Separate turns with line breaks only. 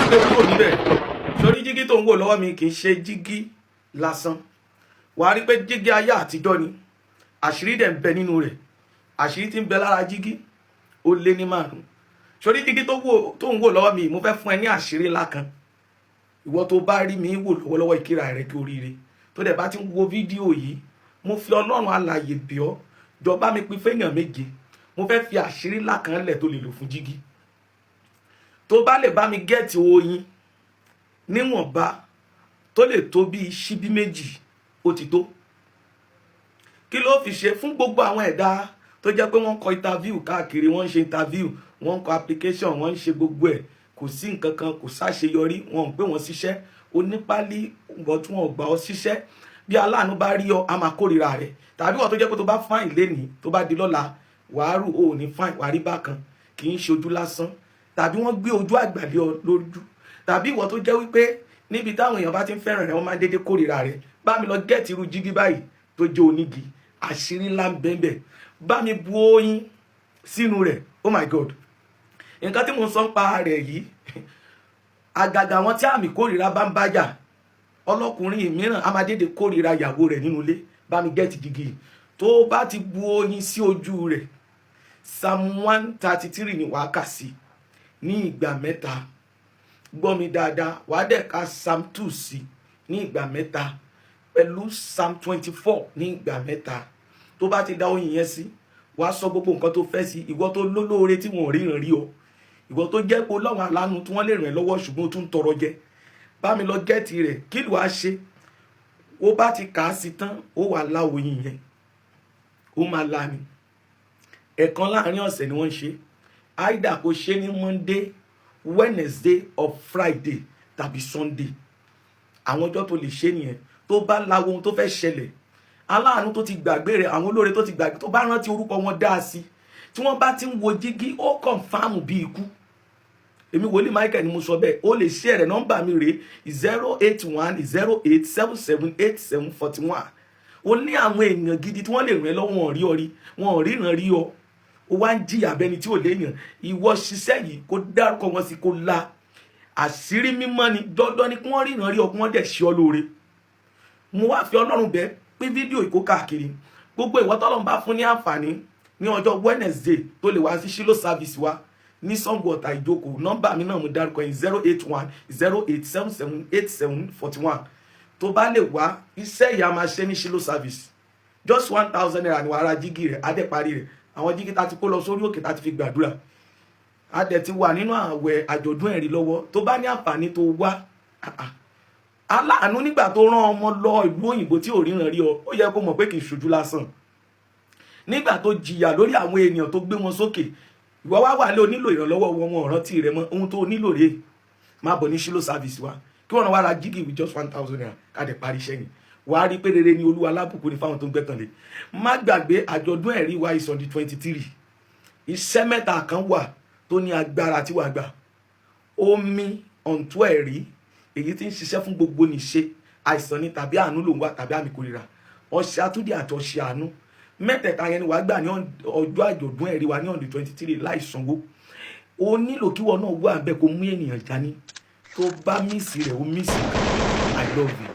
Gbé kúrò níbẹ̀. Sórí jígí tó ń wò lọ́wọ́ mi, kì í ṣe jígí lásán. Wàá rí pé jígí ayé àtijọ́ ni, àṣírí dẹ̀ ń bẹ nínú rẹ̀. Àṣírí tí ń bẹ lára jígí ó lé ní 5. Sórí jígí tó ń wò lọ́wọ́ mi, mo fẹ́ fún ẹ ní àṣírí ńlá kan. Ìwọ tó bá rí mi wò lọ́wọ́lọ́wọ́, ìkíra rẹ kí oríire. Tó dẹ̀ bá ti ń wo fídíò yìí, mo fi Ọlọ́run alààyè bì ọ́, jọ bá mi pín fẹ́yàn 7. Mo fẹ́ fi àṣírí ńlá kan lẹ̀ tó lè lò fún jígí. Tó bá lè bá mi get oyin níwọ̀nba tó lè tó bí ṣíbí 2, ó ti tó. Kí ló fi ṣe? Fún gbogbo àwọn ẹ̀dá tó jẹ́ pé wọ́n kọ interview káàkiri, wọ́n ń ṣe interview, wọ́n ń kọ application, wọ́n ń ṣe gbogbo ẹ̀, kò sí nǹkan kan, kò sáṣeyọrí, wọn ò pé wọ́n ṣiṣẹ́ onípálí ǹgbọ́n tí wọ́n ò gbà ọ́ síṣẹ́. Bí aláàánú bá rí ọ, a máa kórìíra rẹ̀. Tàbí wọ́n tó jẹ́ pé tó bá fine lénìí, tó bá di lọ́la, wàá rù ó ní fine, wàá rí bákan. Kì í ṣe ojú lásán, tàbí wọ́n gbé ojú àgbàlẹ̀ ọ lójú, tàbí ìwọ tó jẹ́ wípé níbi táwọn èèyàn bá ti ń fẹ́ràn rẹ̀, wọ́n máa ń dédé kórìíra rẹ̀, bá mi lọ get irú jígí báyìí tó jẹ́ onígi. Àṣírí ńlá ń bẹ́ẹ̀. Bá mi bu oyin sínú rẹ̀. Oh my God, nǹkan tí mo ń sọ ń pa rẹ̀ yìí, àgàgà àwọn tí àmì kórìíra bá ń bájà. Ọlọ́kùnrin mìíràn a máa dédé kórìíra ìyàwó rẹ̀ nínú ilé. Bá mi get jígí. Tó bá ti bu oyin sí ojú rẹ̀, Psalm 133 ni wàá kà sí ní ìgbà 3. Gbọ́ mi dáadáa, wàá dẹ̀ ka Psalm 2 sí ní ìgbà 3 pẹ̀lú Psalm 24 ní ìgbà 3. Tó bá ti da oyin yẹn sí, wàá sọ gbogbo nǹkan tó fẹ́ sí. Ìwọ tó lólóore tí wọn ò ríran rí ọ, ìwọ tó jẹ́ pé lọ́wọ́n aláàánú tí wọ́n lè ràn ẹ́ lọ́wọ́, ṣùgbọ́n ó tún tọrọ jẹ, bá mi lọ get rẹ̀. Kí ló wàá ṣe? Ó bá ti kà á sí tán, ó wà lá oyin yẹn, ó máa la ni. Ẹ̀kan láàrin ọ̀sẹ̀ ni wọ́n ń ṣe. Either kó ṣe ní Monday, Wednesday or Friday tàbí Sunday, àwọn ọjọ́ tó lè ṣe nìyẹn. Tó bá láwo, ohun tó fẹ́ ṣẹlẹ̀, aláàánú tó ti gbàgbé rẹ̀, àwọn olóore tó ti gbàgbé, tó bá rántí orúkọ wọn dá sí, tí wọ́n bá ti ń wo jígí, ó confirm bí ikú. Èmi Wòlíì Michael ni mo sọ bẹ́ẹ̀. Ó lè ṣe rẹ̀. Nọ́mbà mi rèé: 08108778741. Ó ní àwọn èèyàn gidi tí wọ́n lè ràn ẹ́ lọ́wọ́, wọn ò rí ọ rí, wọn ò ríran rí ọ, ó wá ń jìyà bẹni tí ò léèyàn. Ìwọ ṣiṣẹ́ yìí, kó dárúkọ wọn sí, kó la. Àṣírí mímọ́ ni. Dandan ni kí wọ́n ríran rí ọ, kí wọ́n dẹ̀ ṣe ọ lóore. Mo wá fi Ọlọ́run bẹ́ẹ̀ pé fídíò ìkó káàkiri. Gbogbo ìwọ tọ́lọ́run bá fún ní àǹfààní ní ọjọ́ Wednesday tó lè wá sí Shiloh service wa ní Sango Ọ̀tà Ìjókòó, nọ́mbà mi náà mo dárúkọ yìí: 08108778741. Tó bá lè wá, iṣẹ́ ìyá máa ṣe ní Shiloh service. Just ₦1,000 ni wàá ra jígì rẹ̀, á dẹ̀ parí rẹ̀. Àwọn jígì tá ti kó lọ sórí òkè tá ti fi gbàdúrà, á dẹ̀ ti wà nínú àwẹ̀ àjọ̀dún ẹ̀rí lọ́wọ́. Tó bá ní àǹfààní tó wá, aláàánú nígbà tó rán ọmọ lọ ìlú òyìnbó tí ò ríran rí ọ, ó yẹ kó mọ̀ pé kì í ṣojú lásán. Nígbà tó jìyà lórí àwọn ènìyàn tó gbé wọn sókè, ìwọ wá wà lé onílò ìrànlọ́wọ́ wọn, wọn ọ̀rántí rẹ mọ́. Ohun tó nílò rèé: máa bọ̀ ní Shiloh service wa, kí wọ́n wá ra jígì with just ₦1,000, ká dẹ̀ parí iṣẹ́ yìí. Wàá rí pé rere ni Olúwa, alábùkún ni fáwọn tó ń gbẹ́kànlé. Má gbàgbé, àjọ̀dún ẹ̀rí wa is on the 23. Iṣẹ́ mẹ́ta kan wà tó ní agbára tí wàá gbà: omi ọ̀ǹtú ẹ̀rí, èyí tí ń ṣiṣẹ́ fún gbogbo nìṣe àìsàn ni, tàbí àánú ló ń wá, tàbí àmì kórìíra, ọṣẹ àtúndì àti ọṣẹ àánú. Mẹ́tẹ̀ẹ̀ta yẹn ni wàá gbà ní ọjọ́ àjọ̀dún ẹ̀rí wa ní on the 23 láì sanwó. O nílò kí wọn náà wà bẹ́ẹ̀, kó mú ènìyàn dání. Tó bá miss rẹ̀, ó miss. I love you.